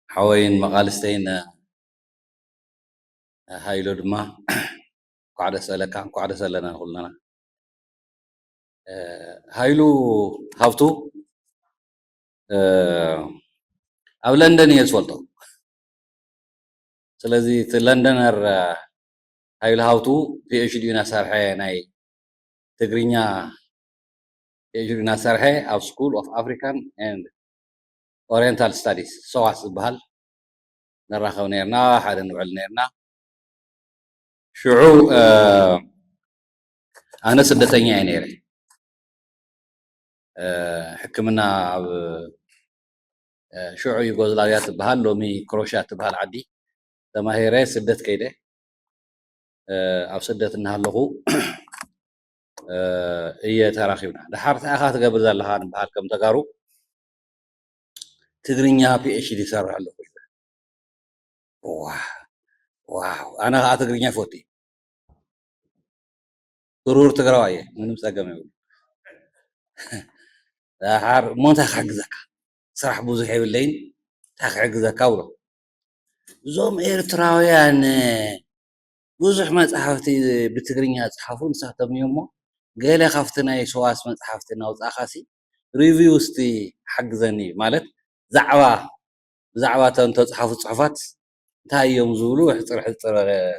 ሓወይን መቓልስተይን፣ እ፣ ሃይሉ ድማ እንኳዕ ደስ በለካ፣ እንኳዕ ደስ በለና ንኹልና። እ፣ ሃይሉ ሃብቱ፣ እ፣ ኣብ ለንደን እየ ዝፈልጦ። ስለዚ እቲ ለንደነር፣ እ፣ ሃይሉ ሃብቱ ፒ ኤች ዲ እናሰርሐ ናይ ትግርኛ ፒ ኤች ዲ እናሰርሐ ኣብ School of African and Oriental Studies፣ ሶዋስ ዝበሃል ንራኸብ ነርና፣ ሓደ ንውዕል ነርና። ሽዑ፣ እ፣ ኣነ ስደተኛ እየ ነይረ። እ፣ ሕክምና ኣብ፣ እ፣ ሽዑ ዩጎዝላቪያ ትበሃል፣ ሎሚ ክሮሽያ ትበሃል ዓዲ ተማሂረ ስደት ከይደ። እ፣ ኣብ ስደት እናሃለኹ፣ እ፣ እየ ተራኺብና። ደሓር እንታይ ኢኻ ትገብር ዘለኻ ንበሃል ከም ተጋሩ፣ ትግርኛ ፒ ኤች ዲ ይሰርሕ ኣለኹ ኢለ። ዋው፣ ዋው፣ ኣነ ኸዓ ትግርኛ ይፈቱ እየ። ብሩር ትግራዋይ እየ፣ ምንም ጸገም የብሉ። ደሓር እሞ እንታይ ክሕግዘካ? ስራሕ ብዙሕ የብለይን፣ እንታይ ክሕግዘካ ብሎ። እዞም ኤርትራውያን ብዙሕ መጽሓፍቲ ብትግርኛ ዝጸሓፉ ንሳቶም እዮም እሞ፣ ገለ ካብቲ ናይ ሰዋስ መጽሓፍቲ እናውጻእካሲ ሪቪው እስቲ ሓግዘኒ፣ ማለት ዛዕባ፣ ብዛዕባ እተን እተጽሓፉ ጽሑፋት እንታይ እዮም ዝብሉ፣ ሕጽር፣ ሕጽር፣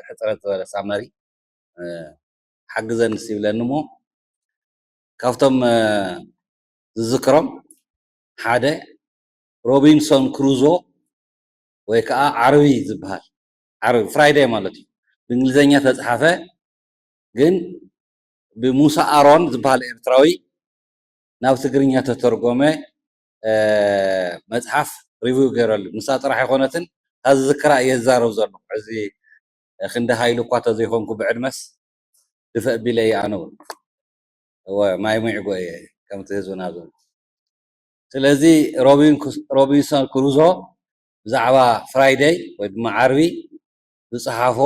ሕጽረት ዝበለ ሳመሪ፣ እ፣ ሓግዘኒ እስቲ ይብለኒ እሞ፣ ካብቶም፣ እ፣ ዝዝክሮም ሓደ ሮቢንሶን ክሩዞ ወይ ከዓ ዓርቢ ዝበሃል፣ ዓርቢ፣ ፍራይደይ ማለት እዩ። ብእንግሊዝኛ ተጽሓፈ፣ ግን ብሙሳ ኣሮን ዝበሃል ኤርትራዊ ናብ ትግርኛ ተተርጎመ፣ እ፣ መጽሓፍ ሪቪው ገይረሉ። ንሳ ጥራሕ ኣይኮነትን፣ እታ ዝዝክራ እየ ዝዛረብ ዘለኹ። ሕዚ ክንዲ ሃይሉ እኳ ተዘይኮንኩ ብዕድመስ ድፍእ ቢለ እየ ኣነ እውን። እወ፣ ማይ ሙዕጎ እየ፣ ከምቲ ህዝብና ዝብል። ስለዚ ሮቢን ኩስ-፣ ሮቢንሶን ክሩዞ ብዛዕባ ፍራይደይ ወይ ድማ ዓርቢ ዝጸሓፎ፣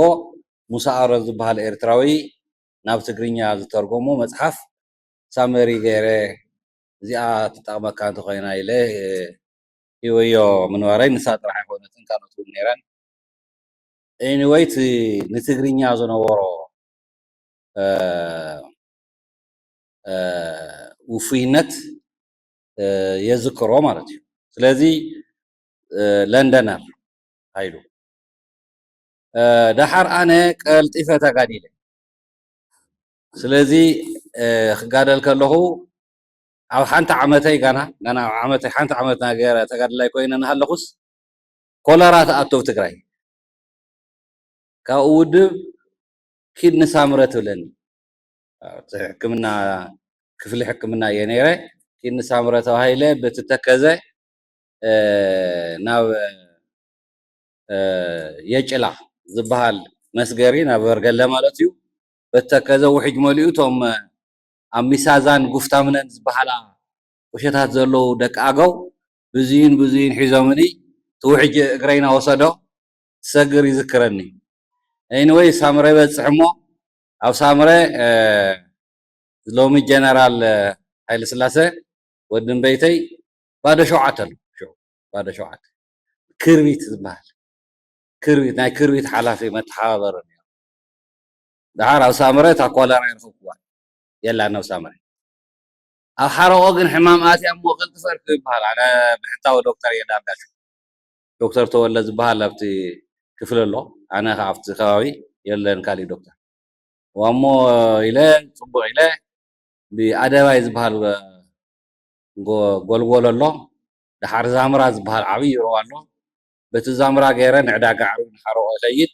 ሙሳ ኣሮን ዝበሃል ኤርትራዊ ናብ ትግርኛ ዝተርጎሞ መጽሓፍ ሳመሪ ገይረ፣ እዚኣ ትጠቕመካ እንተኾይና ኢለ፣ እ፣ ሂበዮ ምንባረይ። ንሳ ጥራሕ ኣይኮነትን፣ ካልኦት እውን ነይረን። ኤኒወይ፣ እቲ ንትግርኛ ዝነበሮ፣ እ፣ እ፣ ውፉይነት፣ እ፣ የዝክሮ ማለት እዩ። ስለዚ፣ እ፣ ለንደነር ሃይሉ፣ እ፣ ደሓር ኣነ ቀልጢፈ ተጋዲለ። ስለዚ፣ እ፣ ክጋደል ከለኹ ኣብ ሓንቲ ዓመተይ፣ ጋና፣ ጋና ኣብ ዓመተይ፣ ሓንቲ ዓመት ናገረ ተጋድላይ ኮይነ እናሃለኹስ ኮለራ ትኣቱ ኣብ ትግራይ። ካብኡ ውድብ ኪድ ንሳምረ ትብለኒ። ኣብቲ ሕክምና፣ ክፍሊ ሕክምና እየ ነይረ። ኪድ ንሳምረ ተባሂለ በቲ ተከዘ፣ እ፣ ናብ፣ እ፣ የጭላ ዝበሃል መስገሪ፣ ናብ በርገለ ማለት እዩ። በቲ ተከዘ ውሕጅ መሊኡ፣ እቶም ኣብ ሚሳዛን ጉፍታምነን ዝበሃላ ቁሸታት ዘለዉ ደቂ ኣገው ብዝይን ብዝይን ሒዞምኒ፣ እቲ ውሕጅ እግረይ እናወሰዶ ትሰግር ይዝክረኒ። ኤኒወይ፣ ሳምረ በጽሕ እሞ፣ ኣብ ሳምረ፣ እ፣ ሎሚ ጀነራል፣ እ፣ ሃይለስላሰ ወዲ እምበይተይ ባዶ ሸውዓተ ኣሎ። ሽዑ ባዶ ሸውዓተ ክርቢት ዝበሃል፣ ክርቢት፣ ናይ ክርቢት ሓላፊ መተሓባበሪ ነይሩ። ደሓር ኣብ ሳምረ እታ ኮለራ ይረኸብኩዋ። የላን ኣብ ሳምረ። ኣብ ሓረቆ ግን ሕማም ኣትያ እሞ ቅልጥፍ ኣርክብ ይበሃል። ኣነ ብሕታዊ ዶክተር እየ ዳርጋ ሽዑ። ዶክተር ተወልደ ዝበሃል ኣብቲ ክፍሊ ኣሎ። ኣነ ኸዓ ኣብቲ ከባቢ የለን ካሊእ ዶክተር። ዋሞ ኢለ፣ ጽቡቕ ኢለ፣ ብኣደባይ ዝበሃል ጎ-፣ ጎልጎል ኣሎ። ደሓር ዛምራ ዝበሃል ዓብዪ ሩባ ኣሎ። በቲ ዛምራ ገይረ ንዕዳጋ ዓርቢ ንሓረቆ ይኸይድ።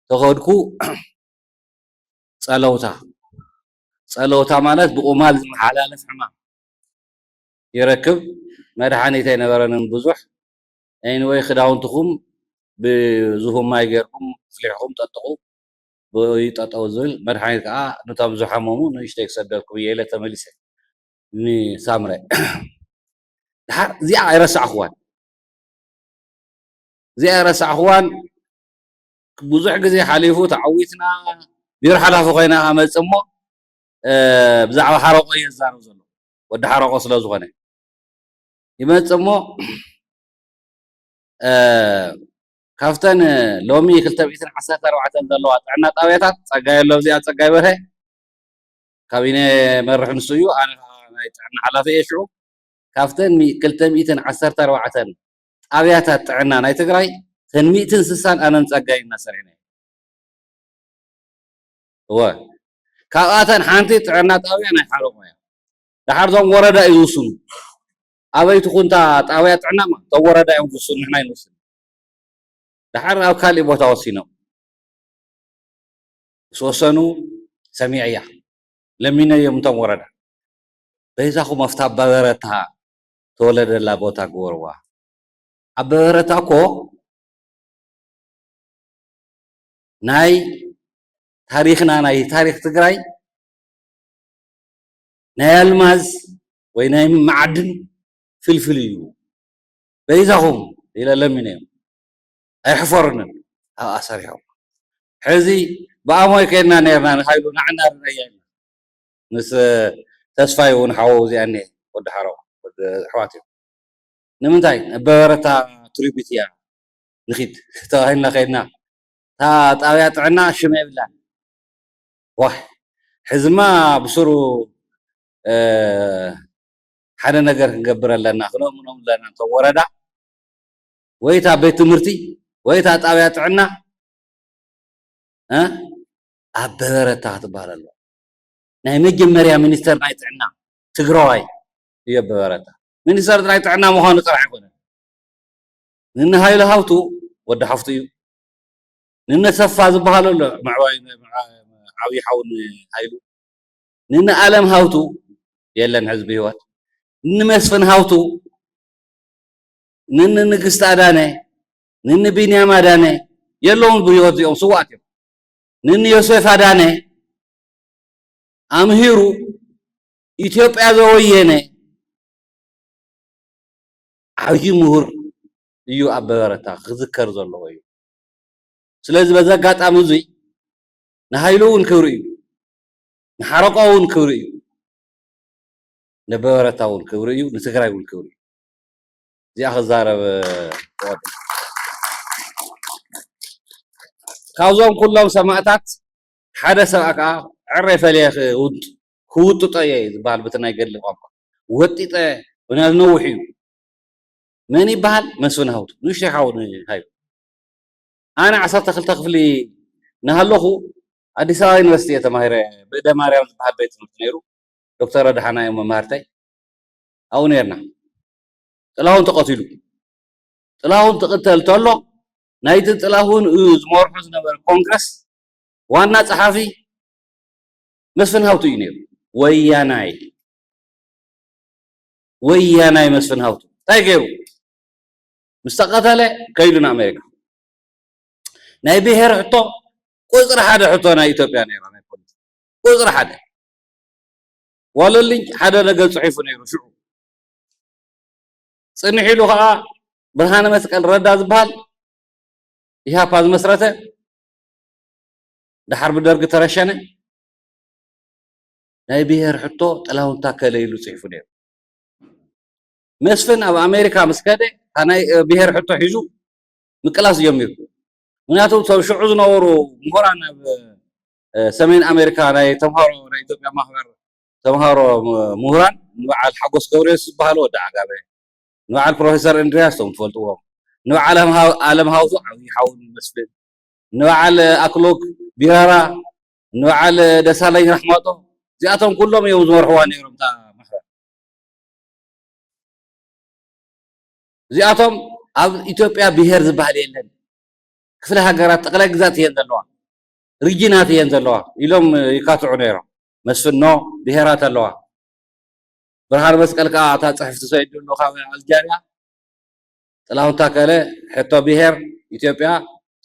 ተኸድኩ፣ ጸለውታ። ጸለውታ ማለት ብቁማል ዝመሓላለፍ ሕማም ይረክብ። መድሓኒት ኣይነበረንን ብዙሕ። ኤኒወይ፣ ክዳውንትኹም ብዝሁም ማይ ገይርኩም ኣፍሊሕኹም ጠጥቑ፣ ብኡ እዩ ጠጠው ዝብል። መድሓኒት ከዓ ነቶም ዝሓመሙ ንእሽተይ ክሰደልኩም እየ ኢለ ተመሊሰ። ንሳምረ። ድሓር እዚኣ ኣይረሳዕኽዋን። እዚኣ ኣይረሳዕኽዋን። ብዙሕ ግዜ ሓሊፉ፣ ተዓዊትና፣ ቢሮ ሓላፊ ኮይና መጽእ እሞ፣ እ፣ ብዛዕባ ሓረቆ እየ ዝዛረብ ዘሎ። ወዲ ሓረቆ ስለ ዝኾነ። ይመጽእ እሞ፣ እ፣ ካብተን ሎሚ ክልተ ሚእትን ዓሰርተ ኣርባዕተን ዘለዋ ጥዕና ጣብያታት፣ ጸጋይ ኣሎ ኣብዚኣ፣ ጸጋይ በርሀ፣ ካቢነ መርሕ ንሱ እዩ። ኣነ ከዓ ናይ ጥዕና ሓላፊ እየ። ሽዑ ካብተን ሚ-፣ ክልተ ሚእትን ዓሰርተ ኣርባዕተን ጣብያታት ጥዕና ናይ ትግራይ፣ እተን ሚእትን ስሳን ኣነን ጸጋይን ኢና ሰሪሕና። እወ። ካብኣተን ሓንቲ ጥዕና ጣብያ ናይ ሓረቆ እያ። ደሓር እዞም ወረዳ እዩ ዝውስኑ። ኣበይ ትኹን እታ ጣብያ ጥዕና፣ እቶም ወረዳ እዮም ዝውስኑ፣ ንሕና ኣይንውስን። ደሓር ኣብ ካሊእ ቦታ ወሲኖም። ምስ ወሰኑ ሰሚዐያ። ለሚነዮም እቶም ወረዳ። በይዛኹም ኣብታ ኣባበረታ ተወለደላ ቦታ ግበርዋ። ኣባበረታ እኮ ናይ ታሪኽና፣ ናይ ታሪኽ ትግራይ ናይ ኣልማዝ ወይ ናይ መዓድን ፍልፍል እዩ። በይዛኹም ኢለ ለሚነዮም። ኣይሕፈሩንን። ኣብኣ ሰሪሖም። ሕዚ ብኣሞይ ከይድና ነርና፣ ንሃይሉ ንዓና ርኣያ ኢልና። ምስ ተስፋይ እውን ሓወው እዚኣ እኒሀ፣ ወዲ ሓረው፣ ወዲ ኣሕዋት እዮም። ንምንታይ? ኣበበረታ ትሪቢት እያ፣ ንኺድ ተባሂልና ከይድና። እታ ጣብያ ጥዕና ሽም የብላን። ዋህ፣ ሕዝማ ብስሩ፣ እ፣ ሓደ ነገር ክንገብር ኣለና፣ ክነእምኖም ኣለና። እቶም ወረዳ ወይ እታ ቤት ትምህርቲ ወይ እታ ጣብያ ጥዕና፣ እ፣ ኣበበረታ ክትበሃል ኣለዋ። ናይ መጀመርያ ሚኒስተር ናይ ጥዕና ትግራዋይ እዩ ኣበበረታ። ሚኒስተር ናይ ጥዕና ምዃኑ ጥራሕ ኣይኮነን። ንነ ሃይለ ሃብቱ ወዲ ሓፍቱ እዩ። ንነ ሰፋ ዝበሃል ኣሎ፣ ምዕባይ፣ ዓብዪ ሓው ንሃይሉ። ንነ ኣለም ሃብቱ የለን ሕዚ ብህይወት። ንመስፍን ሃብቱ፣ ንነ ንግስቲ ኣዳነ፣ ንነ ቢንያም ኣዳነ የለውን ብህይወት፣ እዚኦም ስዋኣት እዮም። ንነ ዮሴፍ ኣዳነ ኣምሂሩ ኢትዮጵያ ዘወየነ ዓብዪ ምሁር እዩ ኣበበ ረታ፣ ክዝከር ዘለዎ እዩ። ስለዚ በዚ ኣጋጣሚ እዙይ ንሃይሉ እውን ክብሪ እዩ፣ ንሓረቆ እውን ክብሪ እዩ፣ ነኣበበ ረታ እውን ክብሪ እዩ፣ ንትግራይ እውን ክብሪ እዩ። እዚኣ ክዛረብ እወድ። ካብዞም ኩሎም ሰማእታት ሓደ ሰብኣ ከዓ ዕረ ፈለየ ክውጥ-፣ ክውጥጦ እየ ዝበሃል በቲ ናይ ገድሊ ቋንቋ። ወጢጠ፣ ምክንያቱ ነዊሕ እዩ። መን ይበሃል? መስፍን ሃውቱ። ንእሽተይ ሓው ንሃይሉ። ኣነ ዓሰርተ ክልተ ክፍሊ እናሃለኹ ኣዲስ ኣበባ ዩኒቨርሲቲ እየ ተማሂረ። ብእደ ማርያም ዝበሃል ቤት ትምህርቲ ነይሩ። ዶክተር ረድሓና እዮም መማህርተይ። ኣብኡ ነርና። ጥላሁን ተቐቲሉ። ጥላሁን ትቕተል ተሎ፣ ናይቲ ጥላሁን እዩ ዝመርሖ ዝነበረ ኮንግረስ ዋና ጸሓፊ መስፍን ሃብቱ እዩ ነይሩ። ወያናይ። ወያናይ መስፍን ሃብቱ። እንታይ ገይሩ? ምስ ተቐተለ ከይዱ ንኣሜሪካ። ናይ ብሄር ሕቶ ቁፅሪ ሓደ ሕቶ ናይ ኢትዮጵያ ነይራ፣ ናይ ፖለቲካ። ቁፅሪ ሓደ። ዋለልኝ ሓደ ነገር ፅሒፉ ነይሩ ሽዑ። ፅንሕ ኢሉ ከዓ ብርሃነ መስቀል ረዳ ዝበሃል ኢህኣፓ ዝመስረተ፣ ደሓር ብደርጊ ተረሸነ። ናይ ብሄር ሕቶ ጥላሁን ታከለ ኢሉ ፅሒፉ ነይሩ። መስፍን ኣብ ኣሜሪካ ምስ ከደ፣ እታ ናይ፣ እ፣ ብሄር ሕቶ ሒዙ ምቅላስ ጀሚሩ። ምክንያቱ፣ እቶም ሽዑ ዝነበሩ ምሁራን ኣብ፣ እ፣ ሰሜን ኣሜሪካ ናይ ተምሃሮ ናይ ኢትዮጵያ ማሕበር ተምሃሮ ም-፣ ምሁራን ንበዓል ሓጎስ ገብረየሱስ ዝበሃሉ ወዲ ዓጋመ፣ ንበዓል ፕሮፌሰር እንድርያስ እቶም ትፈልጥዎም፣ ንበዓል ኣለም ሃው-፣ ኣለም ሃውቱ ዓብዪ ሓውን መስፍን፣ ንበዓል ኣክሎግ ቢራራ፣ ንበዓል ደሳለኝ ራሕማጦ፣ እዚኣቶም ኩሎም እዮም ዝመርሕዋ ነይሮም እታ ማሕበር። እዚኣቶም ኣብ ኢትዮጵያ ብሄር ዝበሃል የለን። ክፍለ ሃገራት፣ ጠቕላይ ግዛት እየን ዘለዋ። ሪጂናት እየን ዘለዋ ኢሎም ይካትዑ ነይሮም። መስፍን ኖ፣ ብሄራት ኣለዋ። ብርሃነ መስቀል ከዓ እታ ጽሕፍቲ ሰይዱ ኣሎ ካብ ኣልጀርያ። ጥላሁን ታከለ፣ ሕቶ ብሄር ኢትዮጵያ፣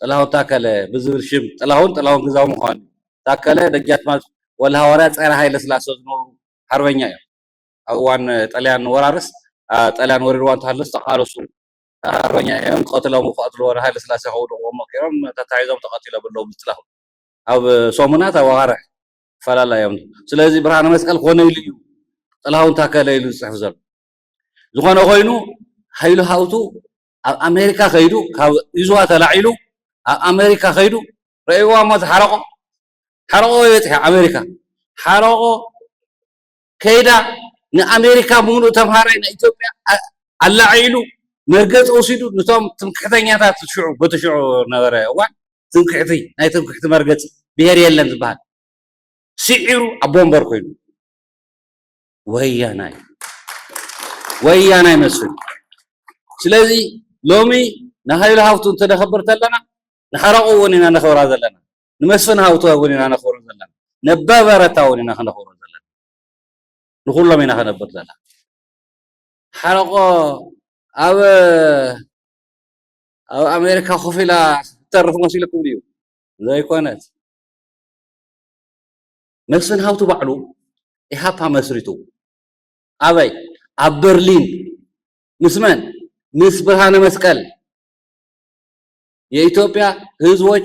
ጥላሁን ታከለ ብዝብል ሽም፣ ጥላሁን፣ ጥላሁን ግዛው ምዃኑ። ታከለ፣ ደጃዝማች ወልደሃዋርያ ጸረ ሃይለ ስላሴ ዝነበሩ ሓርበኛ እዮም። ኣብ እዋን ጠልያን ወራርስ፣ አ፣ ጠልያን ወሪርዋ እንተሃለስ ተቓለሱ ኣርበኛ እዮም፣ ቀትሎም ክቐትልዎ ንሃይለ ስላሴ ከውድቕዎ ሞኪሮም ተታሒዞም ተቐቲሎም ኣለዉ ብጥላኹ። ኣብ ሰሙናት ኣብ ኣዋርሕ ይፈላለ እዮም። ስለዚ ብርሃነ መስቀል ኮነ ኢሉ እዩ፣ ጥላሁን ታከለ ኢሉ ዝጽሕፍ ዘሎ። ዝኾነ ኮይኑ፣ ሃይሉ ሃውቱ ኣብ ኣሜሪካ ከይዱ፣ ካብ ይዝዋ ተላዒሉ ኣብ ኣሜሪካ ከይዱ፣ ረእይዋ እሞ ሓረቆ፣ ሓረቆ ይበጽሐ ኣሜሪካ። ሓረቆ ከይዳ ንኣሜሪካ ብምሉእ ተምሃራይ ናይ ኢትዮጵያ ኣ-፣ ኣላዒሉ መርገጺ ወሲዱ፣ ነቶም ትምክሕተኛታት ሽዑ፣ በቲ ሽዑ ነበረ እዋን ትምክሕቲ፣ ናይ ትምክሕቲ መርገጺ ብሄር የለን ዝበሃል ስዒሩ ኣብ ቦምበር ኮይኑ። ወያናይ፣ ወያናይ መስፍን። ስለዚ ሎሚ ንሃይሉ ሃብቱ እንተነኸብር ተለና፣ ንሓረቑ እውን ኢና ነኸብራ ዘለና፣ ንመስፍን ሃብቱ እውን ኢና ነኸብሮ ዘለና፣ ነባበረታ እውን ኢና ከነኸብሮ ዘለና፣ ንኹሎም ኢና ከነብር ዘለና። ሓረቆ ኣብ፣ ኣብ ኣሜሪካ ኮፍ ኢላ ትተርፍ መሲልኩም ድዩ? ዘይኮነት። መስፍን ሃብቱ ባዕሉ ኢሃፓ መስሪቱ። ኣበይ? ኣብ በርሊን። ምስ መን? ምስ ብርሃነ መስቀል። የኢትዮጵያ ህዝቦች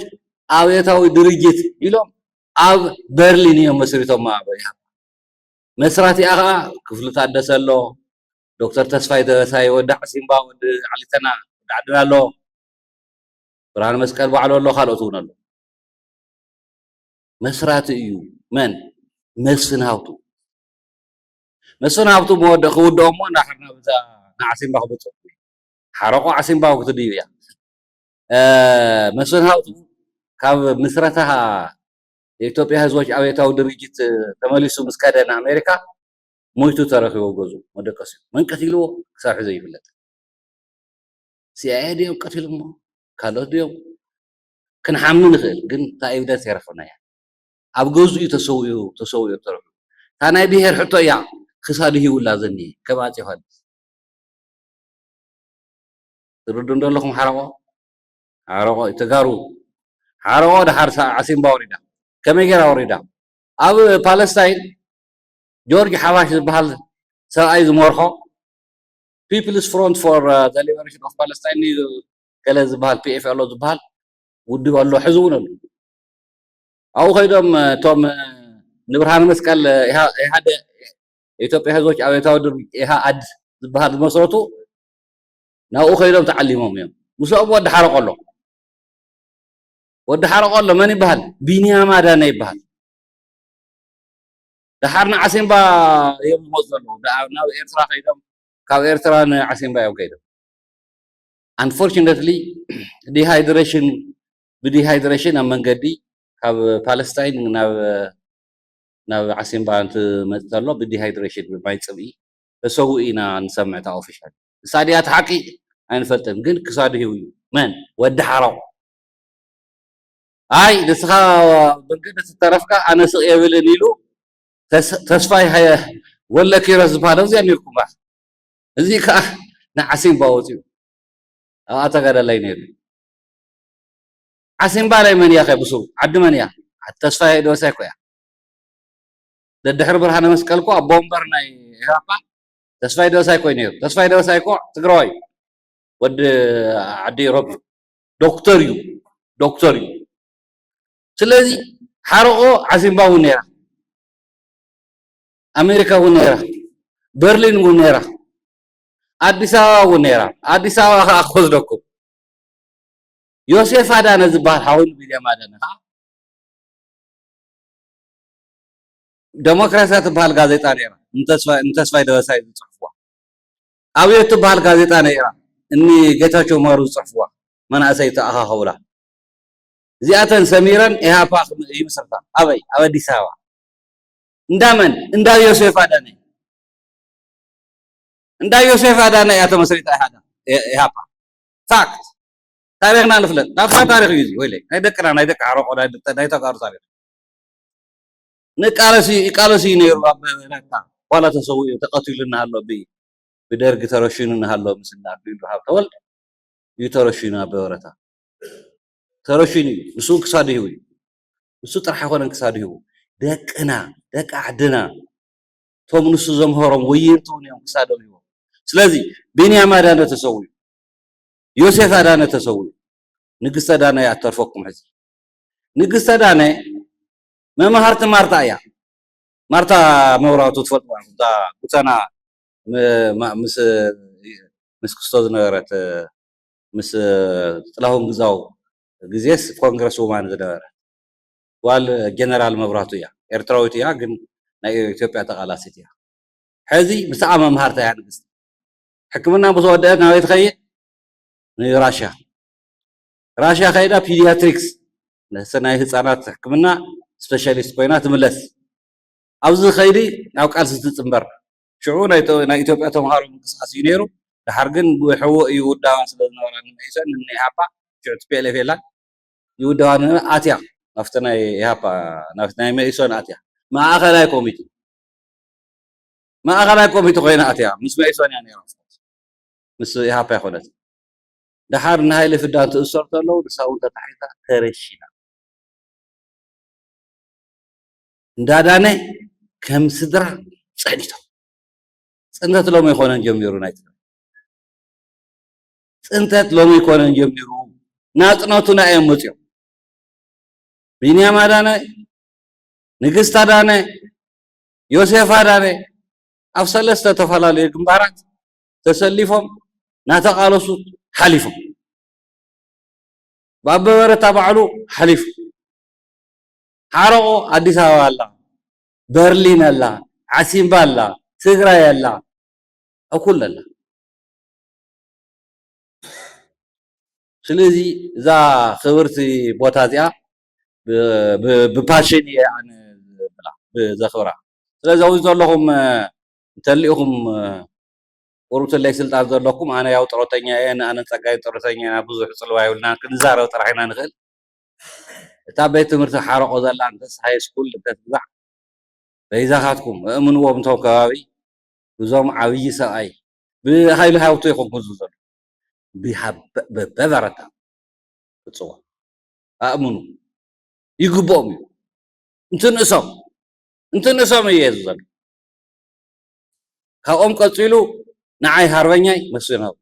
ኣብዮታዊ ድርጅት ኢሎም ኣብ በርሊን እዮም መስሪቶም። ኣብ ኢሃፓ መስራቲኣ ኸዓ ክፍሉ ታደሰ ኣሎ፣ ዶክተር ተስፋይ ደበሳይ፣ ወዲ ዓሲምባ፣ ወዲ ዓሊተና፣ ወዲ ዓድና ኣሎ፣ ብርሃነ መስቀል ባዕሉ ኣሎ፣ ካልኦት እውን ኣሎ። መስራቲ እዩ። መን? መስፍን ሃብቱ። መስፍን ሃብቱ መወደ-፣ ክውድኦ እሞ እንዳሕርና ብዛ ንዓሲምባ ክበጽሑ። ሓረቆ ዓሲምባ ክትድዩ እያ። እ፣ መስፍን ሃብቱ ካብ ምስረታ የኢትዮጵያ ህዝቦች ኣብዮታዊ ድርጅት ተመሊሱ ምስ ከደ ንኣሜሪካ፣ ሞይቱ ተረኺቡ ኣብ ገዝኡ መደቀሲኡ። መን ቀቲልዎ ክሳብ ሕዚ ይፍለጥ። ሲኣይኤ ድዮም ቀቲሎሞ? ካልኦት ድዮም? ክንሓሚ ንኽእል፣ ግን እታ ኤቪደንስ ኣይረኸብናያ። ኣብ ገዝኡ እዩ ተሰዊኡ፣ ተሰዊኡ ተረኺቡ። እታ ናይ ብሄር ሕቶ እያ ክሳዱ ሂቡላ ዘኒ፣ ከም ኣፄ ዮሃንስ። ትርዱ እንዶ ኣለኹም ሓረቆ? ሓረቆ እዩ ተጋሩ። ሓረቆ ደሓር ሳ-፣ ዓሲምባ ወሪዳ። ከመይ ገይራ ወሪዳ? ኣብ ፓለስታይን ጆርጅ ሓባሽ ዝበሃል ሰብኣይ ዝመርሖ ፒፕልስ ፍሮንት ፎር፣ እ፣ ዘ ሊበሬሽን ኦፍ ፓለስታይን እዩ፣ ገለ ዝበሃል ፒ ኤፍ ኣሎ ዝበሃል ውድብ ኣሎ፣ ሕዚ እውን ኣሎ። ኣብኡ ከይዶም፣ እ፣ እቶም፣ እ፣ ንብርሃነ መስቀል፣ እ፣ ኢሃ-፣ ኢሃደ-፣ ኢትዮጵያ ህዝቦች ኣብዮታዊ ድርጅት ኢሃኣድ ዝበሃል ዝመስረቱ ናብኡ ከይዶም ተዓሊሞም እዮም። ምስኦም ወዲ ሓረቆ ኣሎ። ወዲ ሓረቆ ኣሎ፣ መን ይበሃል? ቢንያም ኣዳነ ይበሃል። ደሓር ንዓሲምባ እዮም ዝመፁ ዘለዉ። ደኣ ናብ ኤርትራ ከይዶም፣ ካብ ኤርትራ ንዓሲምባ እዮም ከይዶም። Unfortunately፣ ዲሃይድሬሽን፣ ብዲሃይድሬሽን ኣብ መንገዲ ካብ ፓለስታይን ናብ፣ ናብ ዓሲምባ እንትመጽእ ተሎ፣ ብዲሃይድሬሽን፣ ብማይ ጽምኢ ተሰዊኡ ኢና ንሰምዕ። እታ ኦፊሻል ንሳ ድያ እቲ ሓቂ ኣይንፈልጥን፣ ግን ክሳዱ ሂቡ እዩ። መን? ወዲ ሓረቆ። ኣይ ንስኻ መንገዲ ትተረፍካ ኣነ ስቕ የብልን ኢሉ ተስ-፣ ተስፋይ ሃየ-፣ ወለ ኪሮስ ዝበሃል ኣብዚኣ ነይርኩም። እዚ ከዓ ንዓሲምባ ወፂኡ ኣብኣ ተጋዳላይ ነይሩ። ዓሲምባ ናይ መን እያ ከ ብስሩ? ዓዲ መን እያ? ዓዲ ተስፋይ ደበሳይ እኮ እያ። ደድሕሪ ብርሃነ መስቀል እኮ ኣብ ቦምበር ናይ ኢህኣፓ ተስፋይ ደበሳይ እኮ እዩ ነይሩ። ተስፋይ ደበሳይ እኮ ትግራዋይ እዩ። ወዲ ዓዲ ኢሮብ እዩ። ዶክተር እዩ። ዶክተር እዩ። ስለዚ ሓረቆ ዓሲምባ እውን ነይራ። ኣሜሪካ እውን ነይራ። በርሊን እውን ነይራ። ኣዲስ ኣበባ እውን ነይራ። ኣዲስ ኣበባ ከዓ ክወስደኩም። ዮሴፍ ኣዳነ ዝበሃል ሓው ቢንያም ኣዳነ ከዓ ደሞክራስያ ትበሃል ጋዜጣ ነይራ። ንተስፋ-፣ ንተስፋይ ደበሳይ ዝጽሕፍዋ። ኣብዮት ትበሃል ጋዜጣ ነይራ። እኒ ጌታቸው ማሩ ዝጽሕፍዋ። መናእሰይ ተኣኻኸቡላ። እዚኣተን ሰሚረን ኢህኣፓ ይምስርታ። ኣበይ? ኣብ ኣዲስ ኣበባ። እንዳ መን? እንዳ ዮሴፍ ኣዳነ። እንዳ ዮሴፍ ኣዳነ እያ ተመስሪታ ኢሃዳ-፣ ኢ-፣ ኢሃፓ። ፋክት። ታሪኽና ንፍለጥ። ናብታ ታሪኽ እዩ እዚ። ወይለይ። ናይ ደቅና፣ ናይ ደቂ ሓረቆ፣ ናይ ደቂ፣ ናይ ተጋሩ ታሪኽ። ንቃለስ እዩ፣ ይቃለስ እዩ ነይሩ ኣብ ኤርትራ። ዋላ ተሰዊኡ፣ ተቐቲሉ እናሃሎ ብ-፣ ብደርጊ ተረሽኑ እናሃሎ ምስ እነ ኣቢሉ ሃብተወልድ እዩ ተረሽኑ ኣብ በረታ። ተረሽኑ እዩ። ንሱ እውን ክሳዱ ሂቡ እዩ። ንሱ ጥራሕ ኣይኮነን ክሳዱ ሂቡ። ደቅና፣ ደቂ ዓድና፣ እቶም ንሱ ዘምሀሮም ወየንቲ እውን እዮም ክሳዶም ሂቦም። ስለዚ ቢንያም ኣዳነ ተሰዊኡ፣ ዮሴፍ ኣዳነ ተሰዊኡ፣ ንግስቲ ኣዳነ እያ እተርፈኩም። ሕዚ ንግስቲ ኣዳነ መምሃርቲ ማርታ እያ። ማርታ መብራቱ ትፈልጥዋ ኢኹም፣ እዛ ጉተና ም- ማ- ምስ ምስ ክስቶ ዝነበረት፣ ምስ ጥላሁን ግዛው ግዜስ ኮንግረስ ውማን ዝነበረት ጓል ጀነራል መብራቱ እያ። ኤርትራዊት እያ፣ ግን ናይ ኢትዮጵያ ተቓላሲት እያ። ሕዚ ምስኣ መምሃርታ እያ ንግስቲ። ሕክምና ምስ ወደአት ናበይ ትኸይድ? ንራሽያ። ራሽያ ከይዳ ፒዲያትሪክስ፣ ናይ ህፃናት ሕክምና ስፔሻሊስት ኮይና ትምለስ። ኣብዚ ከይዲ ናብ ቃልሲ ትፅንበር። ሽዑ ናይ ተ- ናይ ኢትዮጵያ ተምሃሮ ምንቅስቃስ እዩ ነይሩ። ድሓር ግን ብሕቡእ ይውዳባ ስለ ዝነበራ ንመኢሶን ንኢሃፓ፣ ሽዑ ቲ ፒ ኤል ኤፍ የላን፣ ይውዳባ ን ኣትያ ናብቲ ናይ ኢሃፓ፣ ናብቲ ናይ መኢሶን ኣትያ። ማእኸላይ ኮሚቴ ማእኸላይ ኮሚቴ ኮይና ኣትያ። ምስ መኢሶን እያ ነይራ፣ ምስ ኢሃፓ ኣይኮነትን። ደሓር ንሃይለ ፍዳን ትእሰር ተለዉ ንሳ እውን ተታሒዛ ተረሺና። እንዳዳነ ከም ስድራ ጸኒቶም። ጽንተት ሎሚ ኣይኮነን ጀሚሩ፣ ናይ ትግራይ ጽንተት ሎሚ ኣይኮነን ጀሚሩ። ናጽነቱና እዮም መጽዮም። ቢንያም ኣዳነ፣ ንግስቲ ኣዳነ፣ ዮሴፍ ኣዳነ ኣብ ሰለስተ ዝተፈላለዩ ግንባራት ተሰሊፎም ናተቓለሱ ሓሊፎም። ባበበረታ ባዕሉ ሓሊፉ። ሓረቆ ኣዲስ ኣበባ ኣላ፣ በርሊን ኣላ፣ ዓሲምባ ኣላ፣ ትግራይ ኣላ፣ ኣብ ኩሉ ኣላ። ስለዚ እዛ ክብርቲ ቦታ እዚኣ ብ- ብ- ብፓሽን እየ ኣነ ብላ ብዘኽብራ። ስለዚ ኣብዚ ዘለኹም እንተሊእኹም ቁሩብ ትለይ ስልጣን ዘለኩም፣ ኣነ ያው ጥሮተኛ እየ፣ ኣነ ጸጋይ ጥሮተኛ ኢና፣ ብዙሕ ጽልዋ የብልና፣ ክንዛረብ ጥራሕ ኢና ንኽእል። እታ ቤት ትምህርቲ ሓረቆ ዘላ እንተስ ሃይ ስኩል እንተትግዛዕ በይዛኻትኩም እእምንዎም። እቶም ከባቢ ብዞም ዓብዪ ሰብኣይ ብሃይሉ ሃውቱ ይኹን ክዙ ዘሎ ብበበረታ ክፅዋ ኣእምኑ ይግብኦም እዩ። እንትንእሶም እንትንእሶም እዩ የዚ ዘሎ። ካብኦም ቀፂሉ ንዓይ ሃርበኛይ መስፍን ሃብቱ፣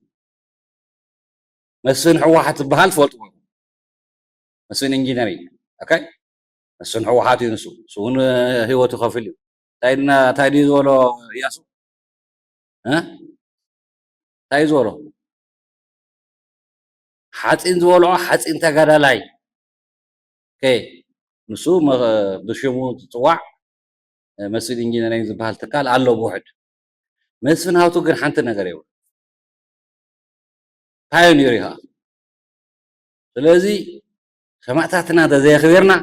መስፍን ህወሓት ዝበሃል ትፈልጥዎ። መስፍን ኢንጂነሪንግ፣ ኦኬ፣ መስፍን ህወሓት እዩ ንሱ። ንሱ እውን ህይወቱ ከፊሉ እዩ። እንታይ ድና እንታይ ድዩ ዝበሎ እያሱ? እ? እንታይ ዝበሎ? ሓፂን ዝበልዖ ሓፂን ተጋዳላይ። ኦኬ፣ ንሱ መ- ብሽሙ ዝፅዋዕ መስፍን ኢንጂነሪንግ ዝበሃል ትካል ኣሎ ብውሕድ። መስፍን ሃብቱ ግን ሓንቲ ነገር የብሉ። ፓዮኒር እዩ ከዓ። ስለዚ ሰማእታትና እንተዘየኽቢርና፣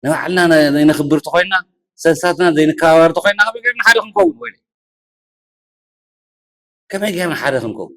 ንባዕልና ነ- ዘይነኽብር ተኾይንና፣ ሰንሳትና ዘይንከባበር ተኾይንና፣ ከመይ ጌርና ሓደ ክንከውን? ወይ ከመይ ጌርና ሓደ ክንከውን?